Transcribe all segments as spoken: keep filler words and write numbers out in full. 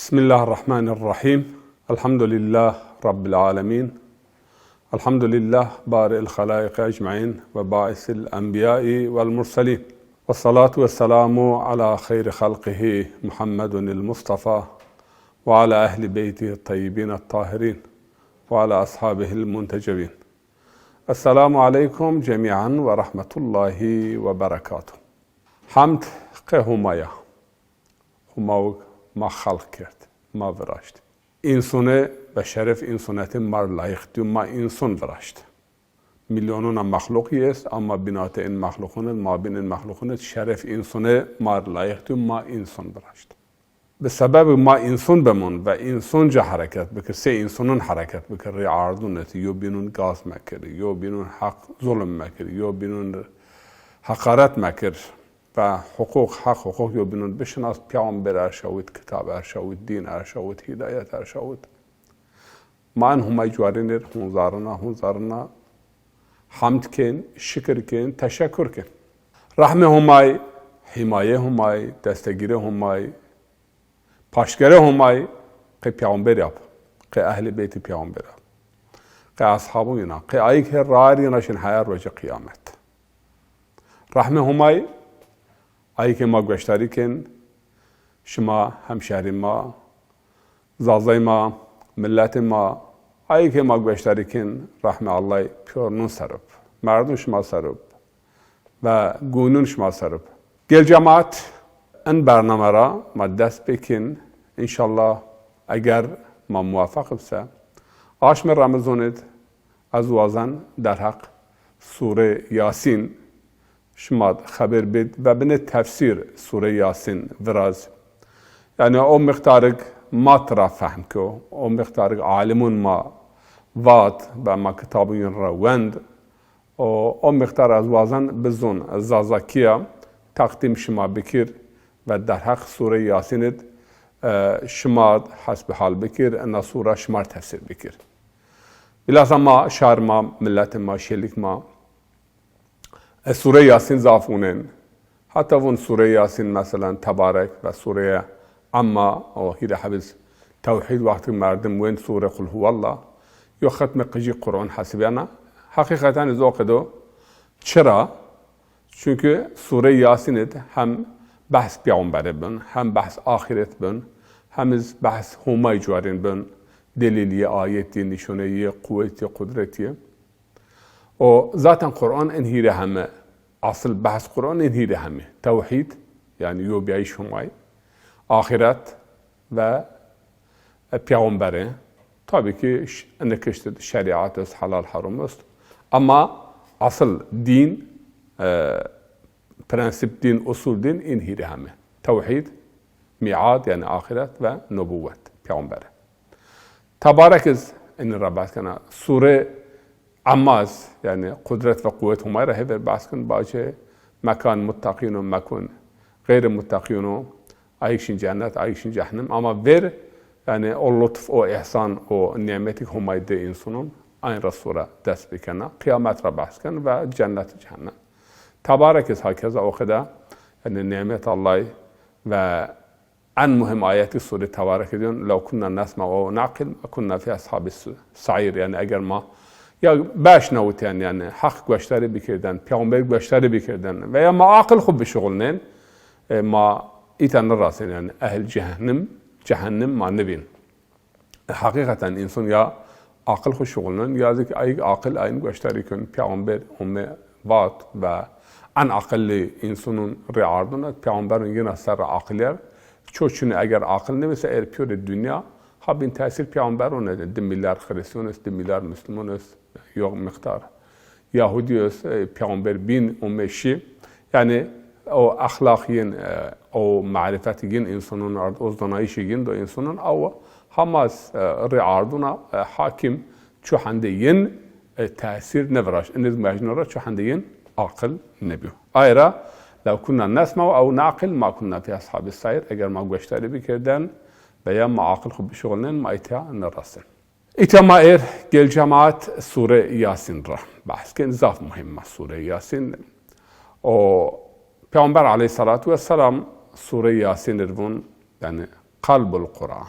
بسم الله الرحمن الرحيم. الحمد لله رب العالمين. الحمد لله بارئ الخلائق أجمعين وباعث الأنبياء والمرسلين. والصلاة والسلام على خير خلقه محمد المصطفى وعلى أهل بيته الطيبين الطاهرين وعلى أصحابه المنتجبين. السلام عليكم جميعا ورحمة الله وبركاته. Hemd qey Homa ya. Homa ig ma xelq kerd, ma viraşt. Însune be şeref însûnetî ma rê layîq dîyo, ma însûn viraşt. Milyonuna mexluqî est, ama bînatê in mexluqûn id, mabîn in mexluqûn id şeref însûne ma rê layîq dîyo, ma însûn viraşt. Bi sebebî ma însûn bimûn ve însûn ca hereket bikir, sey însûnûn hereket bikir, rê ardûn id, yobînûn gaz mekir, yobînûn heq zulm mekir, yobînûn heqaret mekir. Ve huquq, heq huquq yobînûn bişinas, peyxamber erşawit, kitab erşawit, dîn erşawit, hîdayet erşawit. Ma en Homay cuarînir hûn zarina, hûn zarina hemd kên, şikir kên, teşekur kên. Rehmê Homay, hîmayê Homay, destegîrê Homay, paşgerê Homay qey peyxamberî ap, qey ehlê beytê peyxamberî ap, qey eshabûn yina, qey ayî ke rar yina şin heya rocê qîyamet. Rehmê Homay, ayî ke ma gueştarî kên, şima, hemşehrî ma, zazay ma, miletê ma, ayî ke ma gueştarî kên, rehmê Ellay pîyornûn ser ib, merdûn şima ser ib ve gûnûn şima ser ib. Gel cemaat, in bername ra ma dest pê kên, înşallah eger ma muwefeq ib se, aşmê Remezûn id ez wazen derheq Sûrê Yasîn şima xebêr bid ve binê tefsîr Sûrê Yasîn viraz. Yanî o miqdarik ma tira fehm ko, o miqdarik alimûn ma vat ve ma kitabûn ra wend. O, o miqdar ez wazen bizûn Zazakîya teqdîm şima bikir ve derheq Sûrê Yasîn id, e, şima hesbihal bikir, ina sûra şima rê tefsîr bikir. Bilhassa ma, şar ma, miletê ma, şêlik ma, e, Sûrê Yasîn zaf wunên. Heta vûn Sûrê Yasîn, meselen, Tebarek ve Sûreyê Amma, o hîrê hebiz tewhîd, wextî merdim wên Sûrê Qul Huwallah, yo xetmê qijî Qur'an hesibiyana. Heqîqeten iz o qedo. Çira? Çunkî Sûrê Yasîn id hem behs peyxamberî bin, hem behs axîret bin, hem iz behs Homay cuarîn bin, delîl yê, ayet yê, nîşone yê, quwet yê, qudret yê. O zaten Qur'an in hîrê heme, asıl behs Qur'an in hîrê heme. Tewhîd, yanî yobîyayîş Homay, axîret ve, e, peyxamberî. Tabî ki ş-, ine kişt id şerîat est, helal heram est. Ama asıl dîn, e, prensîp dîn, usul dîn in hîrê heme. Tewhîd, mîad, yanî axîret ve nubuwet, peyxamberî. Tebarek iz inî ra behs kena. Sûrê Amma iz, yanî qudret ve quwet Homay ra hêver behs kin, bacê mekan muttaqîn o mekun, xeyrê muttaqîn o, ayîk şin cennet, ayîk şin cehennem. Ama vêr, yanî o lutf, o îhsan, o nîmetîk Homay dê însûnûn, ayn ra sûre dest bikena. Qîyamet ra behs ken ve cennet cehennem. Tebarek iz hakeza o qeda, yanî nîmet Ellay ve en muhîm ayetî Sûrê Tebarek id yon, "Lew kunna nesma'u ew na'qil ma kunna fî eshabî s-, saîr." Yanî eger ma ya beşnawitên, yanî heq gueştarî bikirden, peyxamber gueştarî bikirden veya ma aqil xwu bişuxulnên, e, ma îta nirasên, yanî ehl cehennem, cehennem ma nibîn. Heqîqeten însan ya aqil xwu şuxulnin, ya zî ki ayîk aqil ayin gueştarî kin, peyxamber ome vat ve en aqilî însanûn rê ardûn id, peyxamberûn yina serra aqilîyer. Ço çinî eger aqil nêbî se, êr pîyorê dinya ha bîn tesîr peyxamberûn id, di mîlyar Xirîstîyon est, di mîlyar Muslimûn est, yo miqdar. Yahudî est, e, peyxamber bîn ome şî. Yanî o exlaq yin, e, o marîfet yin însanûn ard, o zanayîşî yin do însanûn, aw hema, e, rê ardûna, e, hakîm çu hendê yin, e, tesîr nêviraşt. Inî iz mecnû ra çu hendê yin aqil nêbîyo. Ay ra, "Lew kunna nesma'u ew na'qil ma kunna fî eshabî saîr." Eger ma gueştarî bikirden veya ma aqil xwu bişuxulnên, ma îta nirasên. Îta ma êr gel cemaat Sûrê Yasîn ra behs kên. Zaf muhîm ma Sûrê Yasîn. O Peyxamber aleyhîsselatu wesselam Sûrê Yasîn ir vûn, yanî Qalbul Quran.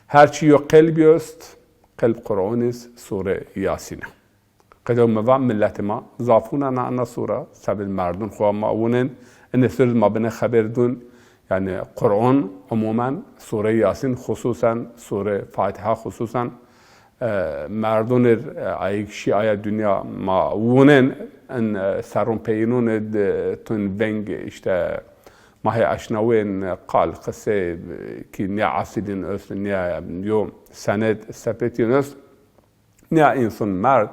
Her çî yo qelbî est, qelb Quran iz, Sure Yasîn a. Qedew mi va, miletê ma zaf wunena ena sure, sebeb merdun xo ma wunen, ene sure ma bine xeber dun. Yanî Quran umumen, Sure Yasîn xususen, Sure Fatiha xususen, e, merdunir, e, ayik şî aya dinya ma wunen, en, e, serun peyinun id, e, tun veng, işte, ma hê eşnawên qal, qise, e, ki nîya esilîn est, nîya yo sened sepetîn est, nîya însun merd,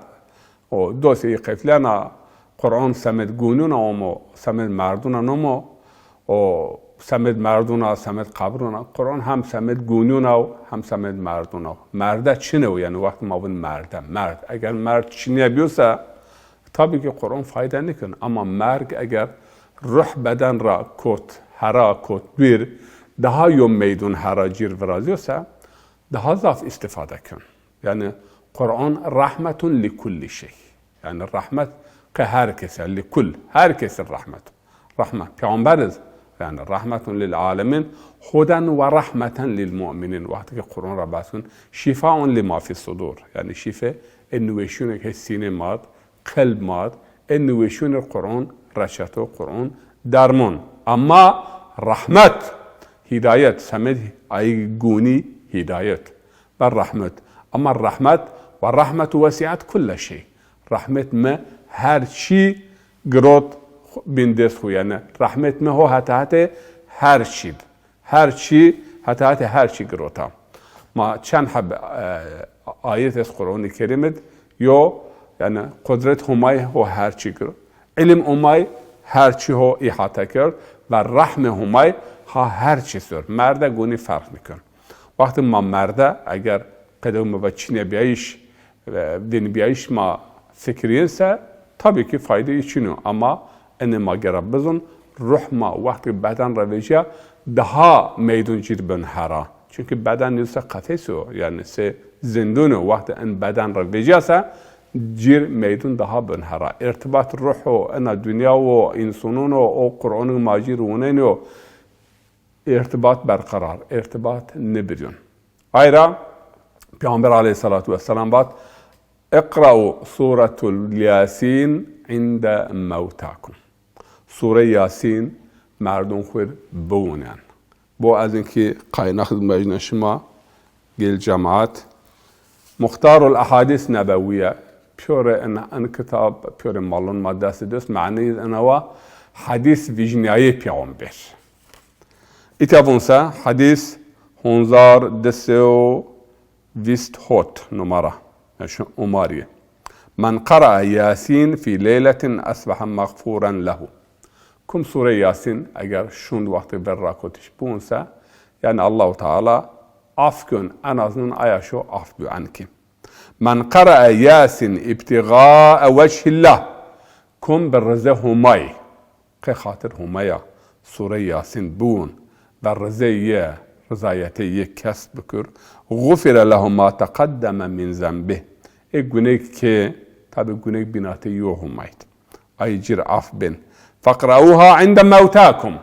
o dosyeyi qeflena, Quran semed gununa omo, semed merduna nomo, o semed merduna, semed qabruna, Quran hem semed gununa o, hem semed merduna o. Merde çine o, yanî wextî ma vun merde, merd. Eger merd çinîya bîyosa, tabii ki Quran fayde nikin. Ama merg eger ruh beden ra kot, hera kot bir, daha yo meydun hera cir virazîyosa, daha zaf istifade kin. Yanî Quran rahmetun li kulli şey. Yanî rahmet qe her kes a, li kull, her kes rahmet. Rahmet. Peyxamber iz, yanî rahmetun lil alemin, huden ve rahmeten lil mu'minin. Wextî ki Quran ra behs kun, şifaun lima fis sudur. Yanî şîfe, e niweşûnê ke sînê ma d, qelb ma d, e niweşûnê Quran reçeto, Quran dermon. Ama rahmet, hîdayet, semed ayî gunî hîdayet. Ve rahmet. Ama rahmet, ve rahmetu vesiat kulle şey. Rahmet mi her çî girot bin dest xu, yanî rahmet mi ho heta hetê her çî d. Her çî, heta hetê her çî girota. Ma çend heb, e, ayet est Quranî Kerîm id, yo, yanî qudret Humay ho her çî girot. Îlim Humay her çî ho îhate kerd ve rahmê Humay ha her çî sor. Merde gunî ferq nikun. Wextî ma merde, eger qedew mi va çinebîyayîş, e, vînbîyayîş ma fikirîyên se, tabii ki faydeyî çin o. Ama enê ma gera bizun, ruh ma wextî beden ra vecîya, daha meydun cir bin hera. Çunkî beden nîyo se qefes o, yanî se zindun o. Wextî en beden ra vecîya se, cir meydun daha bin hera. Îrtibat ruh o, ena dinya o, însunun o, o Quranî ma cir wunenî yo. Îrtibat berqerar, îrtibat nibiryon. Ayra Peyxamber aleyhissalatu vesselam vat, "Iqra'u suretul Yasin inde mewtakum." Sure Yasin merdun xwir biwunen. Bo ez inkî qaynax mecna şima, gel cemaat. Muxtarul Ehadîs Nebewiye. Piyore en, en kitab, piyore malun ma dest dest, mani ena wa hadîs vijniyayê peyxamber. Îta vun se, hadîs honzar di se û vîst hot numara. Ya şu umariye. "Men qara'a Yasin fi leyletin asbaha mağfuran lehu." Kum sure Yasin eger şund wextî ver rakotiş bun se, yanî Allahu Teala af kun, en azından aya şo af bu enki. "Men qara'a Yasin ibtiğa'a vechillah." Kum bi rize Humay, qe xatir Humaya, sure Yasin biwun ve rizê yê, rizayetê yê kesb bikir, "Gufire lehu ma teqeddeme min zenbih." E gunêk ke, tabi gunêk bînatê yo Humayt. Ay cir af bin. "Feqrauha inde mewtakum."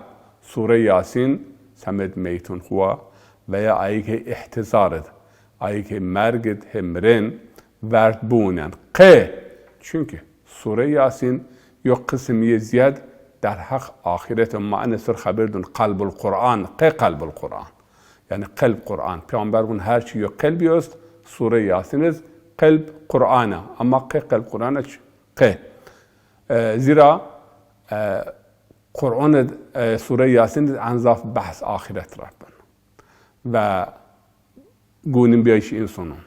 Sure Yasin semed meytun xu wa veya ayî ke îhtizar id, ayî ke merg id hê mirên verd biwunen. Qe? Çunkî Sure Yasin yo qisim yê ziyad derheq axîret o. Ma ene sor xeber dun, qelbul Quran, qe qelbul Quran. Yanî qelb Quran. Peyxamber vun her çî yo qelbî est, Sure Yasin iz qelb Quran a. Ama qe qelb Quran a, ç-, qe. E, zira, e, Quran id, e, Sure Yasin id en zaf behs axîret ra bin. Ve gunîn bîyayîş însanun.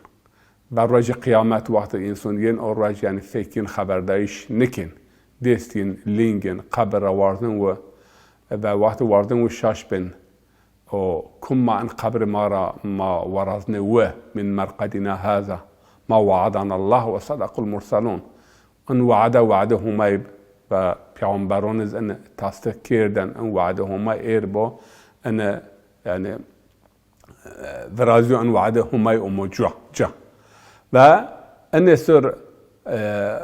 Ve rojê qiyamet wextî însan yên o roj, yanî fekîn, xeberdayîş nikên. Dest yên, lîng yên, qebir ra wardin wi, ve wextî wardin wi şaş bin. O kum ma in qebrê ma ra ma weraznê wi, "Min merqedina haza, ma we'edana Allah ve sadaqul murselun." In we'ede, we'ede Humay ve peyxamberon iz in tasdîq kêrden, in we'ede Humay êr bo, in, yanî, e, virazîyo in we'ede Humay omo ca, ca. Ve inê sor, e,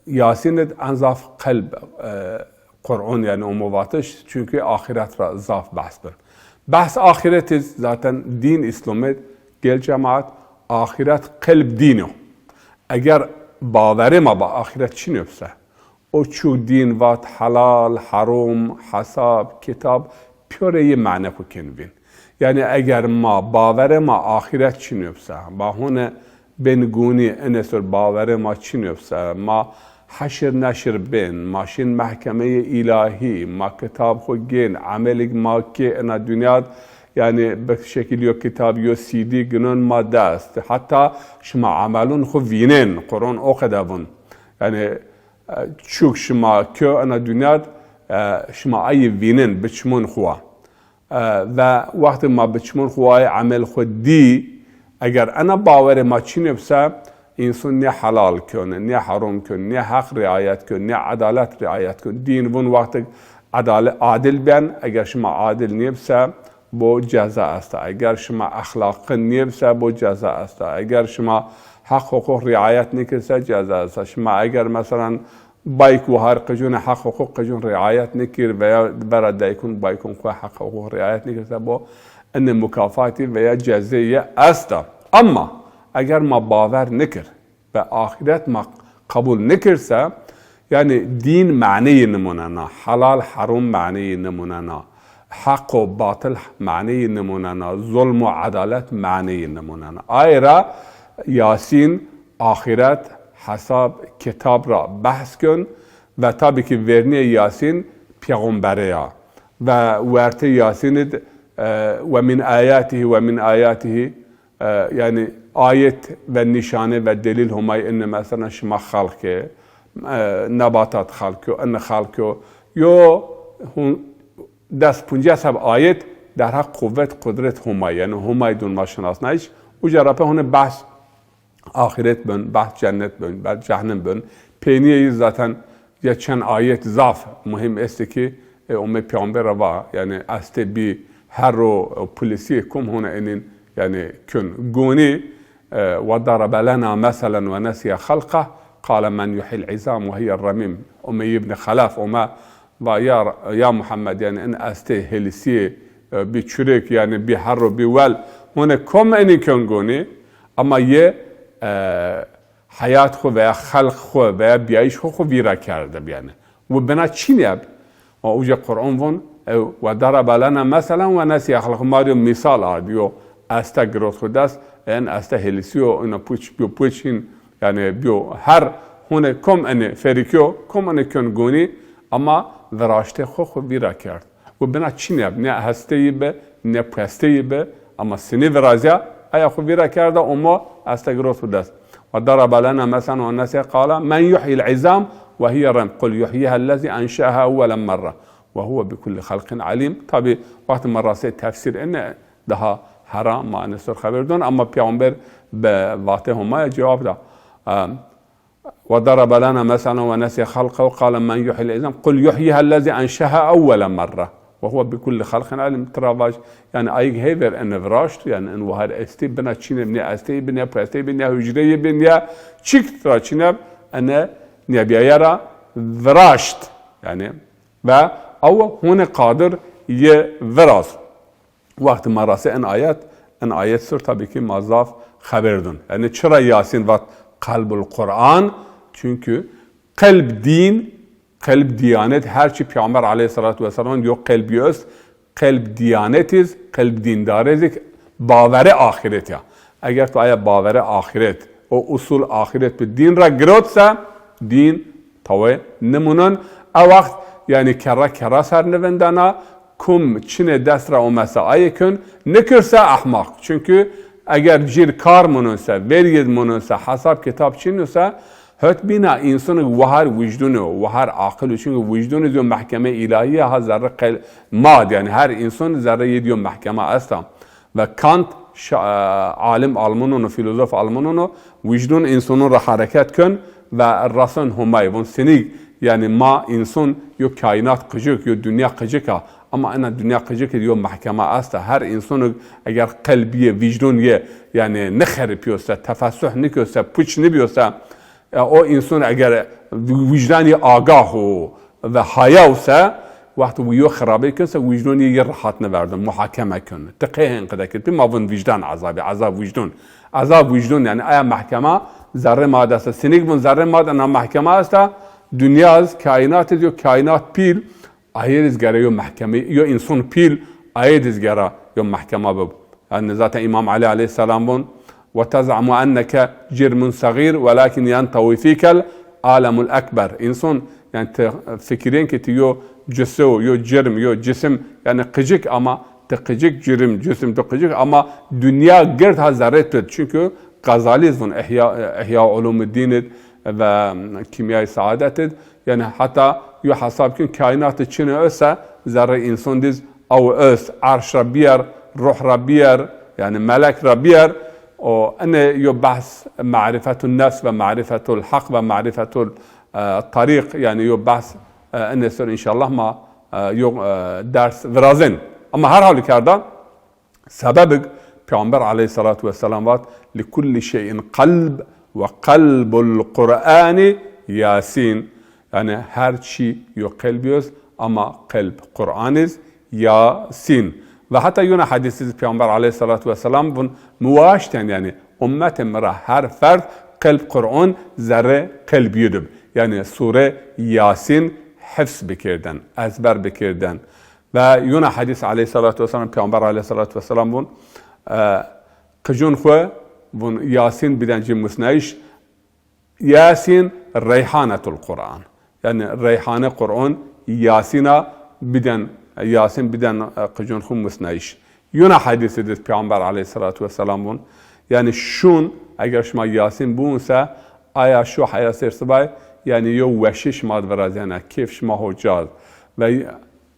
Yasin id en zaf qelb, e, Quran, yanî omo vatiş, çunkî axîret ra zaf behs bin. Behs axîret iz zaten dîn Îslamê, gel cemaat, axîret qelb dîn o. Eger bawerê ma ba axîret çinyo bise, o çû dîn vat helal, herom, hesab, kitab, pîyorê yi mane xwu kên vîn. Yanî eger ma bawerê ma axîret çinyo bise, ba hone bên gunî, ene ser bawerê ma çinyo bise, ma heşir neşir bên, ma şin mehkemeyê îlahî, ma kitab xwu gên, emelîg ma kê ena dinyad, yanî bi şekil yo kitab, yo C D ginon ma dest. Heta şima emelun xwu vînên, Quran o qede vun. Yanî, e, çûk şima kö ena dinyad, e, şima ayî vînên, bi çimon xwu wa. E, ve wextê ma bi çimon xwu ayê emel xwu dî, eger ena bawerê ma çinê bise, înson ne helal kön, ne herom kön, ne heq riayet kön, ne edalet riayet kön. Dîn vun wextê edale-, adil ben, eger şima adil nêbise, bo ceza esta. Eger şima exlaqin nêbise, bo ceza esta. Eger şima heq huquq riayet nêkirse, ceza esta. Şima eger, meselan, bayk û har qicûne heq huquq qicûn riayet nikir veya vera daykûn baykûn xwu heq huquq riayet nikirse bo ene mukafatî veya cezeyê esta. Ama eger ma bawer nikir ve axîret ma qebul nikirse, yanî dîn maneyî nimunena, helal herom maneyî nimunena, heq û batil maneyî nimunena, zulm û edalet maneyî nimunena. Aye ra Yasîn, axîret, hesab, kitab ra behs kön ve tabî ki vernîyê Yasîn peyxamberê ya. Ve wertê Yasîn id, e, "Ve min ayatihi, ve min ayatihi", e, yanî ayet ve nîşane ve delîl Homay inne, mesela şima xelq ê, e, nebatat xelq o, inne xelq o. Yo, hun-, des puncas heb ayet derheq quwet, qudret Homay, yanî Homay dun ma şinasnayîş. Uca ra pê hone behs axîret bin, behs cennet bin, behs cehnem bin. Peynîye yi zaten ya çend ayet zaf muhîm estê ki, e, omê peyxamber ra va, yanî estê bî herro, e, polîsî kom hona enîn, yanî kön gonî, e, "Ve darabe lena meselen ve nesiye xelqeh, qale men yuhyil izam ve hiye remîm." Umeyy ibn Xelef ome, va ya, ya Muhammed, yanî in estê hêlisîyê, e, bî çurêk, yanî bî herro, bî wel. Hone kom enî kön gonî, ama yê, e, heyat xwu veya xelq xwu veya bîyayîş xwu, xwu vîra kerdib yanî. Wi bina çînîyeb. Ma uca Quran vun, e, "Ve darabe lena meselen ve nesiye xelqeh." Ma rî yo mîsal ard, yo este girot xwu dest, en este hêlisî yo, ina puç, bîyo puç hîn, yanî bîyo her hune kom enê ferîkyo, kom enê kön gonî, ama viraştê xwu xwu vîra kerd. Wi bina çînîyeb, ne hesteyî bi, ne puesteyî bi, ama sinî virazya, aya xwu vîra kerda, omo este girot xwu dest. "Ve darabe lena meselen ve nesiye qale men yuhyil izam ve hiye remîm. Qul yuhyiha ellezî enşeha ewwele merre ve huve bi kulli xelqin alîm." Tabî, wextê ma rastê tefsîr ine, daha hera ma ine ser xeber don, ama peyxamber bi vatê Homaya cewab da. Em, "Ve darabe lena meselen ve nesiye xelqehu qale men yuhyil izam. Qul yuhyiha ellezî enşeha ewwele merre ve huve bi kulli xelqin alîm." Tira vaj, yanî ayîg heyver ene viraşt, yanî in wahar estî, bina çîneb, ne esteyî bi, ne puesteyî bi, ne hucreyî bi, ne çîk tira çîneb, ene nebîyaye ra viraşt. Yanî ve ew hune qadir yê viraz. Wextê ma rase en ayet, en ayet sur tabî ki ma zaf xeber dun. Yanî çira Yasîn vat qelbul Quran? Çunkî qelb dîn, qelb dîyanet, her çî Peyxamber aleyhissalatu vesselam yo qelbî est, qelb dîyanet iz, qelb dîndarez iz, bavere axîret ya. Eger tu aya bavere axîret, o usul axîret bi dîn ra girot se, dîn tawe nimunon. E wext, yanî kerra kerra ser nivindena, kum çinê dest ra omese ayê kön, nikirse ehmaq. Çunkî eger cîr kar munun se, verîyêd munun se, hesab kitab çin o se, hot bîna însonig wahar wijdûn o, wahar aqil o. Çunkî wijdûn iz yo mehkeme îlahî ya, ha zerre qel-, ma d, yanî her înson zerre yê d yo mehkema esta. Ve Kant şa-, e, alim Almanon o, fîlozof Almanon o, wijdûn însonon ra hereket kön ve rason Homay. Von sinîg, yanî ma înson yo kaînat qicik, yo dinya qicik a. Ama ena dinya qicik id yo mehkema esta. Her însonig eger qelb yê, wijdûn yê, yanî nixeripîyo se, tefesuh nikîyo se, puç nibîyo se, e, o înson eger wijdanî agah o ve hayaw se, Wexto yo xirabey kön se, wîcdon yê yi rehat nêverdo, muhakeme kön. Ti qey hên qide kir? Pê ma vun vîcdan ezabî, ezab wîcdon. Ezab wîcdon, yanî aya mehkema zerrê ma dest a. Sinîg vun zerrê ma de na mehkema esta, dinya iz, kaînat iz, yo kaînat pîl, ayê diz gere yo mehkeme, yo înson pîl, ayê diz gera yo mehkema bib. Yanî zaten Îmam Elî aleyhîsselam vun, "Ve tez'umu enneke cirmun segîr, welakin yentewi fîkel alemul ekber." Înson, yanî ti fikirên ke ti yo cisew, yo cirm, yo cisim, yanî qicik ama ti qicik, cirm, cisim ti qicik ama dinya gird ha zerrê tu id. Çunkî Gazalî iz vun Îhya, Îhya Ulûmiddîn id ve Kîmyayê Saadet id, yanî heta yo hesab kên kaînat id çinê ose zerrê înson diz ew est, erş ra bîyer, ruh ra bîyer, yanî melek ra bîyer. O ene yo behs marîfetul nefs ve marîfetul heq ve marîfetul, e, tarîq, yanî yo behs, e, ene ser înşallah ma, e, yo, e, ders virazên. Ama her halükarda sebebik Peyxamber aleyhîsselatu wesselam vat, "Li kulli şeyin qalb ve qalbul Qur'ani Yasîn." Yanî her çî yo qelbî yo est, ama qelb Qur'an iz, Yasîn. Ve heta yona hedîs iz Peyxamber aleyhîsselatu wesselam vun, "Mi waşten, yanî ummetê mi ra her ferd qelb Qur'an zerrê qelbî yi dib." Yanî sure Yasîn hifz bikirden, ezber bikirden. Ve yona hedîs aleyhîsselatu wesselam, Peyxamber aleyhîsselatu wesselam vun, e, qicun xwu vun Yasîn biden ci musnayîş, Yasîn reyhanetul Qur'an. Yanî reyhane Qur'an, Yasîna biden, Yasîn biden, e, qicun xwu musnayîş. Yona hedîsî diz Peyxamber aleyhîsselatu wesselam vun, yanî şun, eger şima Yasîn biwun se, aya şo heya sêr sibay, yanî yo weşî şima di virazena, kêf şima ho caz. Ve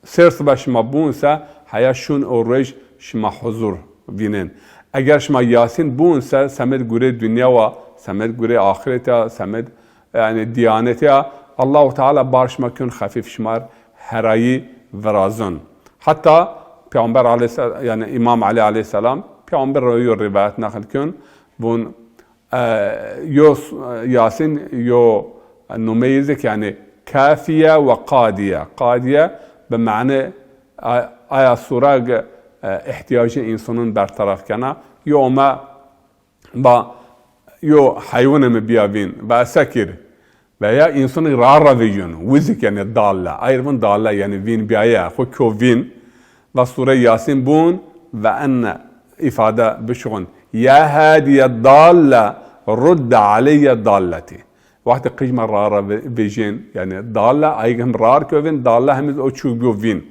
sêr siba şima biwun se, heya şun û ruej şima huzur vînên. Eger şima Yasîn biwun se, semed gurê dinya wa, semed gurê axirete ya, semed, yanî, diyanete ya, Allahu Teala bar şima kön xefîf, şima r herayî virazun. Heta Peyxamber aleyhîsselam, yanî Îmam Elî aleyhîsselam, Peyxamber ra yo rîwayet neqil kön, vun, E, yo s-, Yasîn yo numeyî zik, yanî kafîye ve qadîye. Qadîye bi mane a-, aya sure ge, e, îhtîyacê însanun bertaraf kena. Yo ome ba yo heywunê mi bîya vîn, va ez se kir? Veya însanî rar ra vejîyon, wi zik, yanî dalle. Ayr vun dalle, yanî vîn bîyaye, xwu kyo vîn. Va sure Yasîn bun ve enne îfade bişuxun, "Ya hadiye dalle, rudde aleyye dalleti." Wextê qij ma rar ra ve-, vejên, yanî dalle, ayg hem rar kyo vîn, dalle hem iz o çû bîyo vîn.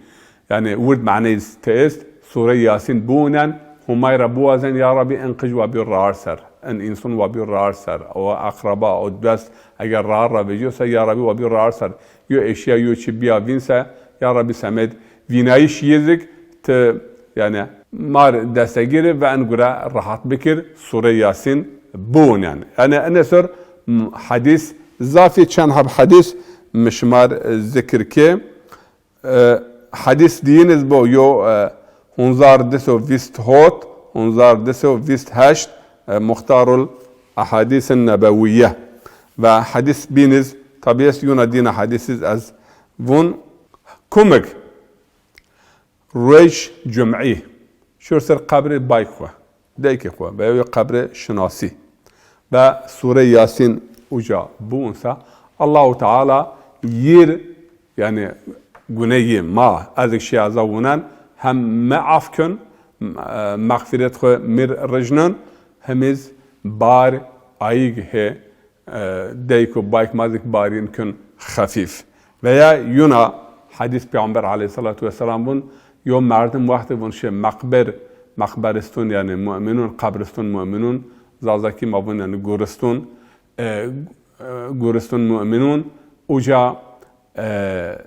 Yanî wird maneyê iz ti est, sure Yasîn biwunen, Humay ra biwazen, ya Rabbî, en qij wa bîyo rar ser, en însan wa bîyo rar ser, o eqreba, o dost, eger rar ra vejîyo se, ya Rabbî, wa bîyo rar ser. Yo eşya, yo çî bîya vîn se, ya Rabbî, semed vînayîş yi zik ti, yanî, mar destegîrî ve en gure rehat bikir, sure Yasîn biwunen. Yanî, ene ser, m-, hedîs, zafî çend heb hedîs mi şimar zikir ke. E, hedîs diyin iz bo yo, e, hunzar di so vîst hot, hunzar di so vîst heşt, e, Muxtarul Ehadîsin Nebewîye. Ve hedîs bîn iz, tabî est yuna dîna hedîs iz ez vun, kumik ruej cum'î şur ser qebrê bayk xwu, deykê xwu, veya yo qebrê şinasî ve sure Yasîn uca biwunsa, Allahu Teala yir, yanî guneyî ma, ez ik şî eza wunen, hem mi af kön, m-, e, mexfîret xwu mir rijnun, hem iz bar ayig hê e, deyk û bayk ma zik barîn kün xefîf. Veya yuna hedîs Peyxamber aleyhîsselatu wesselam vun, yo merdim wextê vun şê meqber, meqberistun, yanî mu'minun, qebristun mu'minun, Zazakî ma vun yanî guristun, e, e, guristun mu'minun, uca, e,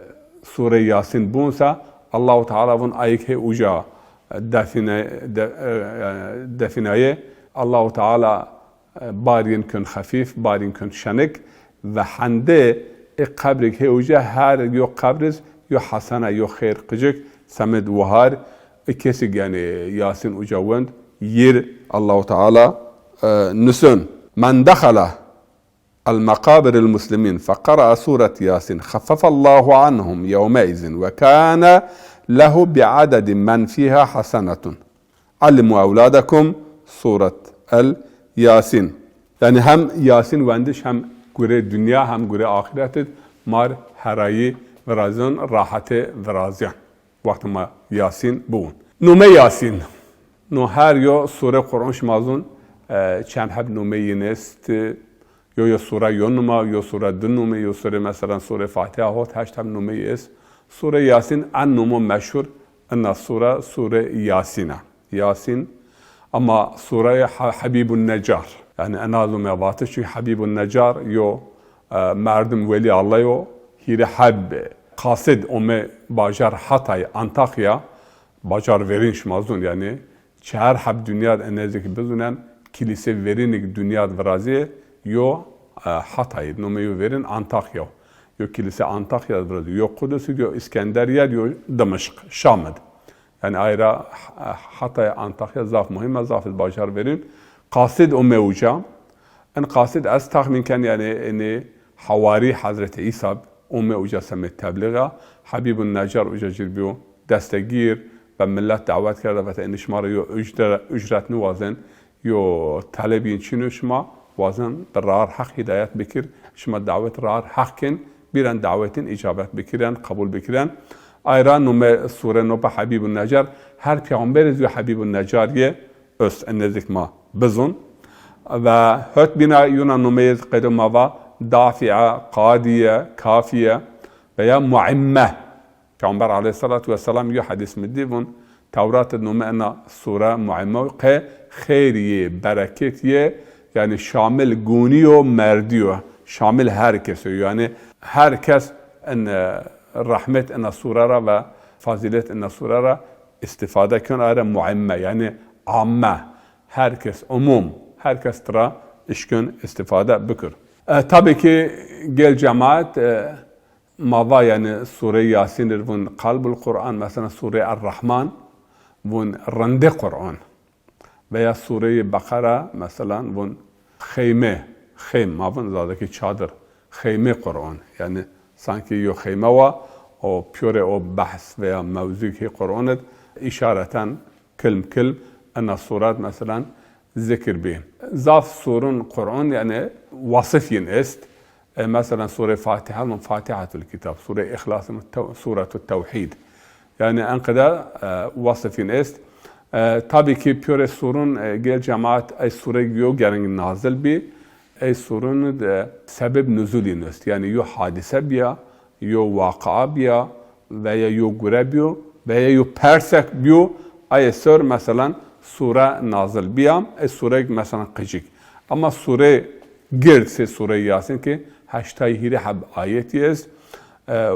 sure Yasîn bun se, Allahu Teala vun ayik hê uca define-, de-, e, e, defînayê. Allahu Teala e, barîn kön xefîf, barîn kön şenik ve hendê ê qebrik hê uca her yo qebriz yo hesene, yo xêr qicik semed wahar, ê kesik yanî Yasîn uca wend, yir Allahu Teala, e, nusön. Men dexele المقابر المسلمين فقرأ سورة ياسين خفف الله عنهم يومئذ وكان له بعدد من فيها حسنة. علموا أولادكم سورة الياسين. Yanî hem Yasîn wendiş hem gurê dinya hem gurê axîret id mar herayî virazîyon, rahetê virazîyan. Wextê ma Yasîn biwin. Nome Yasîn. No her yo sure Quran şima zun, e, çend heb nome yin est, yo yo sure yo numa, yo sure di nome, yo sure mesela sure Fatiha hot, heşt heb nome yi est. Sure Yasîn en nomo meşhur ina sure, sure Yasîn a. Yasîn, ama sure Ha-, Habîbun Necar. Yanî ena zun me vatiş çünkü Habîbun Necar yo, e, merdim welî Allah yo, hîrê heb qasid ome bajar Hatay, Antakya, bacar verîn şima zun, yanî çar heb dinya d enê zî ki bizunen, kilîse verînik dinya d virazîyê, yo, e, Hatay id, nomê yo verîn Antakya o. Yo kilîse Antakya d virazî, yo Qudus id, yo Îskenderiye d, yo Dimişq, Şam id. Yanî ay ra, e, Hatay, Antakya zaf muhîm a, zaf id bajar verîn. Qasid ome uca. En qasid ez taxmîn ken, yanî enê hawarî Hezretî Îsa ome uca semê teblîx a. Habîbun Necar uca cir bîyo destegîr ve milet dawet kerda, vete enê şima ra yo ucre-, ucret niwazen, yo teleb yin çin o, şima wazen bi rar Heq hîdayet bikir, şima dawet rar Heq ken, bîren dawetin îcabet bikiren, qebul bikiren. Ay ra nome sure nopa Habîbun Necar, her peyxamber iz yo Habîbun Necar yê, öst, en nêzik ma bizun. Ve hot bîna yuna nomeyê qeydo ma va Dafîe, Qadîye, Kafîye veya Muimme. Peyxamber aleyhîsselatu wesselam yo hedîs mi dî vun, Tewrat id nome ena sure Muimme qe xeyr yê, bereket yê, yanî şamil gunî yo, merdî yo, şamil her kes o. Yanî her kes en, e, rehmet ena sure ra ve fazîlet ena sure ra îstîfade ken, are Muimme, yanî amme. Her kes, umum, her kes tira işkin îstîfade bikir. E, tabî ki gel cemaat, e, ma va yanî sure Yasîn ir vun Qalbul Quran, mesela sure Er-Rahman vun rindê Quran. Veya sure Beqera, mesela vun xeyme, xeym, ma vun Zazakî çadır, xeyme Quran. Yanî sanki yo xeyme wa, o pîyorê o behs veya mewzûk hê Quran id, îşareten kilm kilm ena surat mesela zikir bî. Zaf surun Quran, yanî wasif yin est. E, mesela sure Fatiha, Fatihatul Kitab, sure Îxlas, Tew-, Suretut Tewhîd. Yanî enqede, e, wasif yin est. E, tabî ki pîyorê surun, e, gel cemaat, ey sure yo gereng nazil bî. Ey surun de sebeb nuzul yin est. Yanî yo hadîse bîya, yo waqia bîya veya yo gure bîyo veya yo persek bîyo, aye ser, meselan, sure nazil bîya, e sureyêk, meselan, qicik. Ama sure gird, sê sure Yasîn ki heştay hîrê heb ayetî est, e,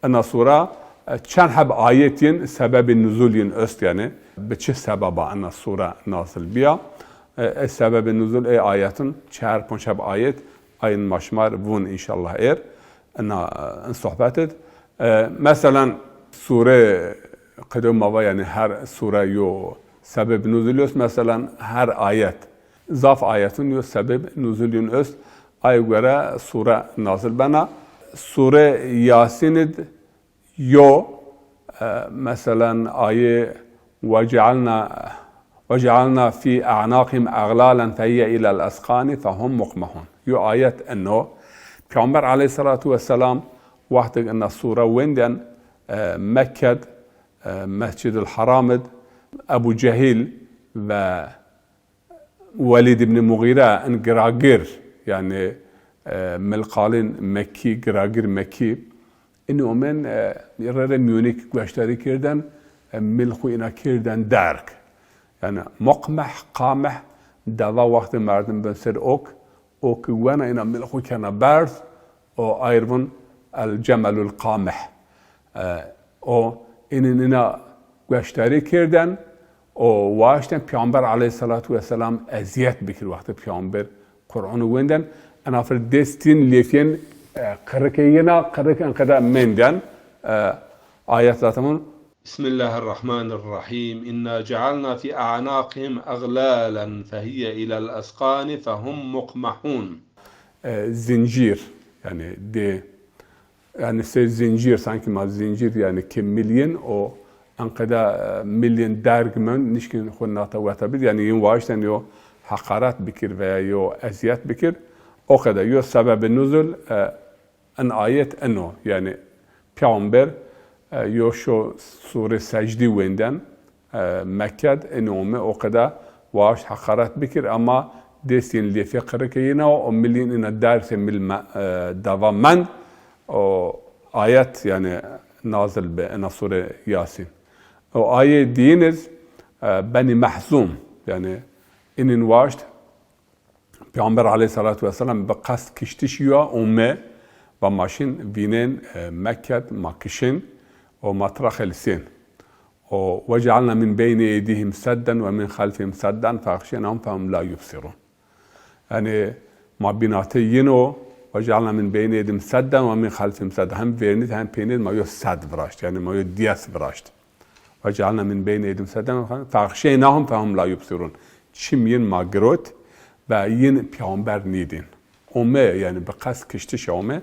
ina sure, e, çend heb ayet yin, sebebê nuzul yin est, yanî bi çi sebeba ina sure nazil bîya. E, e sebebê nuzul ê ayetin çar ponc heb ayet, ayin ma şima r vun înşallah êr. Ina, in sohbet id. E, meselan, sure qedo ma va, yanî her sure yo sebeb nuzul est, meselan, her ayet. Zaf ayetun yo sebeb nuzul yin est. Ay gore sure nazil bena. Sure Yasîn id yo, e, meselan, ayê "Ve cealna, ve cealna fî a'naqihim aglalan fe hiye ilel ezqani fe hum muqmehun." Yo ayet eno. Peyxamber aleyhîsselatu wesselam wextêk ina sure wenden, e, Mekke d, e, Mescid el Haram id Ebu Cehîl ve Welîd îbnî Muxîre, in giragir, yanî, e, milqalin Mekkî, giragir Mekkî, inî omen, e, rê rê mîyonî ki gueştarî kirden, e, mil xwu îna kirden derg. Yanî muqmeh, qameh, deva wextê merdim bin ser ok, o ki wena îna mil xwu kena berz, o ay r vun El Cemelul Qamih. E, o inin îna gueştarî kirden, o waşten Peyxamber aleyhîsselatu wesselam ezîyet bikir wextê Peyxamber Qur'anî wenden. Ena fir destîn lêfîyen, e, qirikê yina, qirik enqede menden, e, ayet zaten vun. بسم الله الرحمن الرحيم. إنا جعلنا في أعناقهم أغلالا فهي إلى الأذقان فهم مقمحون. e, zincîr, yanî dê, yanî sey zincîr, sankî ma zincîr, yanî ke milîn o enqede, e, milîn derg men, nişkin xwu nata weta bid, yanî yin waşten yo heqaret bikir veya yo ezîyet bikir. O qede yo sebebê nuzul, e, in ayet ino, yanî Peyxamber, e, yo şo sûre Secdî wênden, e, Mekke d, ino ome o qede waşt heqaret bikir, ama dêst yin lêfê qirike yina o, o milîn ina dersê mil me-, e, dava mend, o ayet, yanî, nazil bi, ina sûre Yasîn. O ayê dîyin iz, e, Benî Mehzûm, yanî, inin waşt, Peyxamber aleyhîsselatu wesselam bi qest kiştişî ya ome, va ma şin vînên, e, Mekke d, ma kişên û ma tira xelisên. O, "Ve cealna min beyni eydihim sedden ve min xelfihim sedden fe axşeynahum fehum la yubsirun." Yanî ma bînatê yin o, "Ve cealna min beyni eydihim sedden ve min xelfihim sedden." Hem vernî d hem peynî d ma yo sed viraşt, yanî ma yo diyes viraşt. "Ve cealna min beyni eydihim sedden fe axşeynahum fehum la yubsirun." Çim yin ma girot ve yin peyxamber nîdîn. Ome, yanî bi qest kiştişî ome,